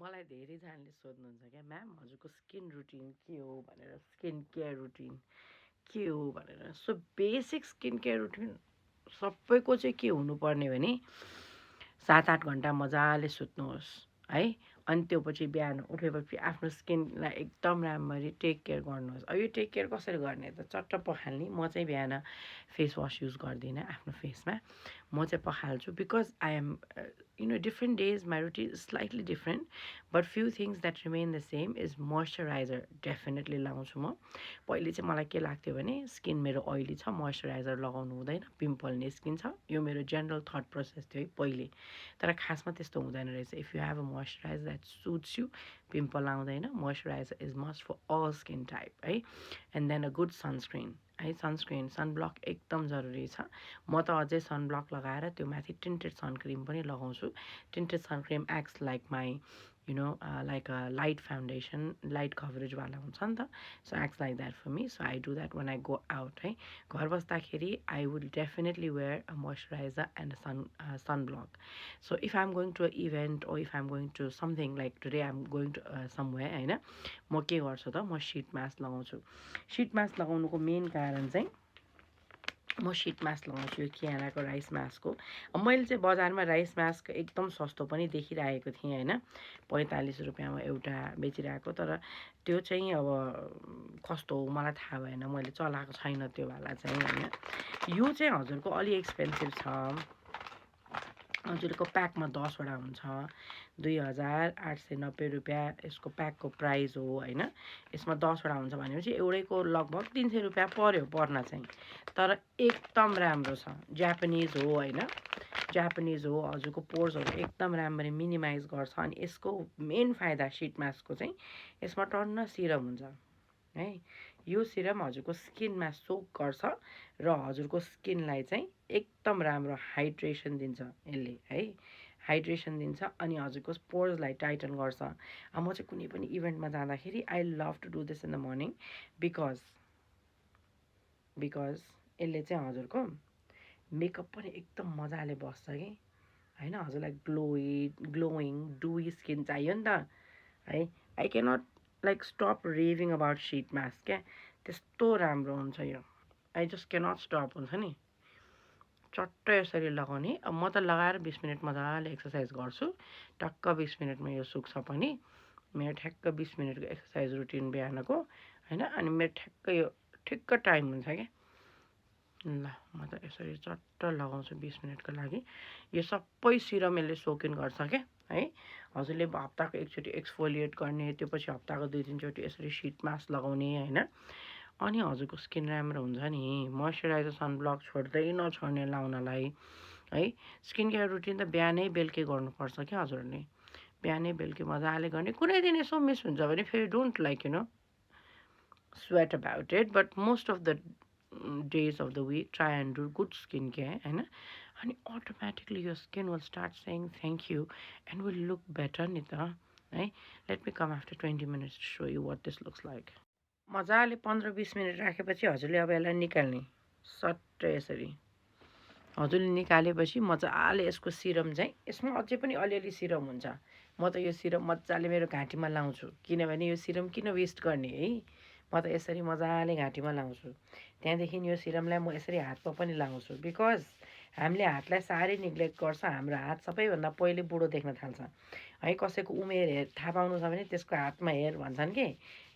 मलाई धेरैजनाले सोध्नुहुन्छ क्या म्याम हजुरको स्किन रुटिन के हो भनेर स्किन केयर रुटिन के हो भनेर so basic skin care routine सबैको चाहिँ के हुनुपर्ने भने 7-8 घन्टा मजाले सुत्नुहोस् है अनि त्यो पछि बिहान उठेपछि आफ्नो स्किनलाई एकदम राम्ररी टेक केयर गर्नुहोस् अब यो टेक केयर कसरी गर्ने त चट्ट पखाल्ने म चाहिँ बिहान फेस वास युज गर्दिनँ आफ्नो फेसमा म चाहिँ पखाल्छु because I am different days my routine is slightly different but few things that remain the same is moisturiser definitely लगाउँछु म पहिले चाहिँ मलाई के लाग्थ्यो भने स्किन मेरो ओइली छ मोइस्चराइजर लगाउनु हुँदैन पिम्पल निस्किन्छ यो मेरो जेनरल थट प्रोसेस थियो है पहिले तर खासमा त्यस्तो हुँदैन रहेछ if you have a moisturiser that suits you pimple आउँदैन moisturiser is must for all skin type है and then a good sunscreen है सनब्लक एकदम जरुरी छ म त अझै सनब्लक लगाएर त्यो माथि टिन्टेड सनक्रिम पनि लगाउँछु tinted suncream acts like my like a light foundation light कभरेजवाला हुन्छ नि त so acts like that for me so I do that when I go out है घर बस्दाखेरि I would definitely wear a moisturiser and a sunblock so if I am going to a event or if I am going to something like today I am going to somewhere होइन म के गर्छु त म seat mask लगाउँछु seat mask लगाउनुको main कारण चाहिँ म सिट मास्क लगाउँछु यो कियानाको राइस मास्क हो मैले चाहिँ बजारमा राइस मास्क एकदम सस्तो पनि देखिरहेको थिएँ होइन 45 रुपियाँमा एउटा बेचिरहेको तर त्यो चाहिँ अब कस्तो हो मलाई थाहा भएन मैले चलाएको छैन त्यो वाला चाहिँ होइन यो चाहिँ हजुरको अलि एक्सपेन्सिभ छ हजुरको प्याकमा 10वटा हुन्छ 2890 रुपियाँ यसको प्याकको प्राइस हो होइन यसमा 10वटा हुन्छ भनेपछि एउटैको लगभग 300 रुपियाँ पर्यो पर्न चाहिँ तर एकदम राम्रो छ जापानिज हो होइन जापानिज हो हजुरको पोर्सहरू एकदम राम्ररी मिनिमाइज गर्छ अनि यसको मेन फाइदा सिट मास्कको चाहिँ यसमा टन्न सिरम हुन्छ है यो सिरम हजुरको स्किनमा सोक गर्छ र हजुरको स्किनलाई चाहिँ एकदम राम्रो हाइड्रेसन दिन्छ यसले है हाइड्रेसन दिन्छ अनि हजुरको पोर्सलाई टाइटन गर्छ म चाहिँ कुनै पनि इभेन्टमा जाँदाखेरि I love to do this in the morning because यसले चाहिँ हजुरको मेकअप पनि एकदम मजाले बस्छ कि होइन हजुरलाई ग्लोइङ डुई स्किन चाहियो नि त है I cannot like stop raving about sheet mask क्या त्यस्तो राम्रो हुन्छ यो आई जस्ट क्यानट स्टप हुन्छ नि चट्ट यसरी लगाउने अब म त लगाएर 20 मिनट मजाले एक्सर्साइज गर्छु टक्क 20 मिनटमा यो सुक्छ पनि मेरो ठ्याक्क 20 मिनटको एक्सर्साइज रुटिन बिहानको होइन अनि मेरो ठ्याक्क यो ठिक्क टाइम हुन्छ क्या ल म त यसरी चट्ट लगाउँछु 20 मिनटको लागि यो सबै सिरम यसले सोकिन गर्छ क्या है हजुरले हप्ताको एकचोटि एक्सफोलिएट गर्ने त्यो पछि हप्ताको 2-3 चोटि यसरी सिट मास्क लगाउने होइन अनि हजुरको स्किन राम्रो हुन्छ नि मोइस्चराइजर सनब्लक छोड्दै नछोड्ने लाउनलाई है स्किन केयर रुटिन त बिहानै बेलुकै गर्नुपर्छ क्या हजुरले बिहानै बेलुकै मजाले गर्ने कुनै दिन यसो मिस हुन्छ भने फेरि don't like sweat about it but most of the days of the week try and do good skincare and automatically your skin will start saying thank you and will look better nita right let me come after 20 minutes to show you what this looks like मजाले 15-20 minute राखेपछि हजुरले अब यसलाई निकाल्ने सट्ट यसरी हजुरले निकालेपछि मजाले यसको सिरम चाहिँ यसमा अझै पनि अलिअलि सिरम हुन्छ म त यो सिरम मजाले मेरो घाँटीमा लाउँछु किनभने यो सिरम किन वेस्ट गर्ने है म त यसरी मजाले घाँटीमा लाउँछु त्यहाँदेखि यो सिरमलाई म यसरी हातमा पनि लाउँछु बिकज हामीले हातलाई साह्रै निग्लेक्ट गर्छ हाम्रो हात सबैभन्दा पहिले बुढो देख्न थाल्छ है कसैको उमेर हेर थाहा पाउनु छ भने त्यसको हातमा हेर भन्छन् कि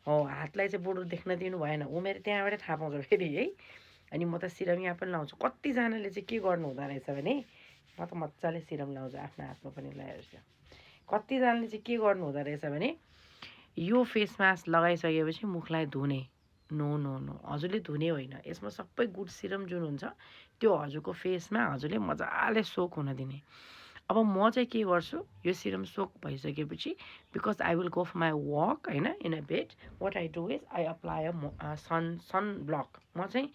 हो हातलाई चाहिँ बुढो देख्न दिनु भएन उमेर त्यहाँबाटै थाहा पाउँछ फेरि है अनि म त सिरम यहाँ पनि लाउँछु कतिजनाले चाहिँ के गर्नु हुँदो रहेछ भने म त मजाले सिरम लाउँछु आफ्नो हातमा पनि लगाइरहेछु कतिजनाले चाहिँ के गर्नु हुँदो रहेछ भने यो फेस मास्क लगाइसकेपछि मुखलाई धुने नो नो नो हजुरले धुने होइन यसमा सबै गुड सिरम जुन हुन्छ त्यो हजुरको फेसमा हजुरले मजाले सोक हुन दिने अब म चाहिँ के गर्छु यो सिरम सोक भइसकेपछि because I will go for my walk होइन in a bed what I do is I apply a sun block म चाहिँ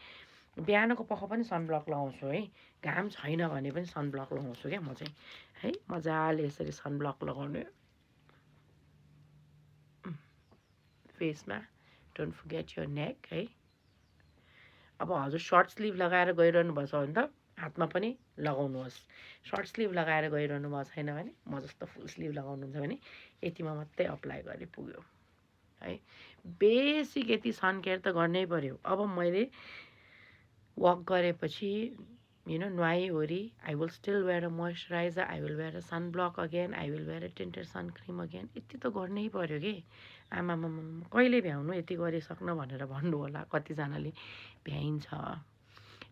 बिहानको पख पनि सनब्लक लगाउँछु है घाम छैन भने पनि सनब्लक लगाउँछु क्या म चाहिँ है मजाले यसरी सनब्लक लगाउने फेसमा डोन्ट फर्गेट योर नेक है अब हजुर सर्ट स्लिभ लगाएर गइरहनु भएको छ भने त हातमा पनि लगाउनुहोस्। सर्ट स्लिभ लगाएर गइरहनु भएको छैन भने म जस्तो फुल स्लिभ लगाउनुहुन्छ भने यतिमा मात्रै अप्लाई गरे पुग्यो है। बेसिक यति सन केयर त गर्नै पर्यो। अब मैले वक गरेपछि नुहाइवरी I will still wear a moisturiser, I will wear a sun block again, I will wear a tinted sun cream again. यति त गर्नै पर्यो कि। आमामा कहिले भ्याउनु यति गरिसक्न भनेर भन्नु होला कतिजनाले। भ्याइन्छ,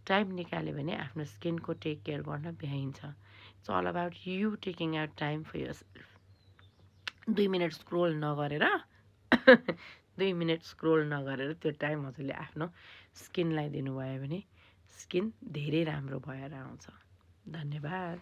टाइम निकाल्यो भने आफ्नो स्किनको टेक केयर गर्न भ्याइन्छ। It's all about you taking out time for yourself. 2 minute scroll नगरेर 2 मिनट स्क्रोल नगरेर त्यो टाइम हजुरले आफ्नो स्किनलाई दिनुभयो भने स्किन धेरै राम्रो भएर आउँछ। धन्यवाद।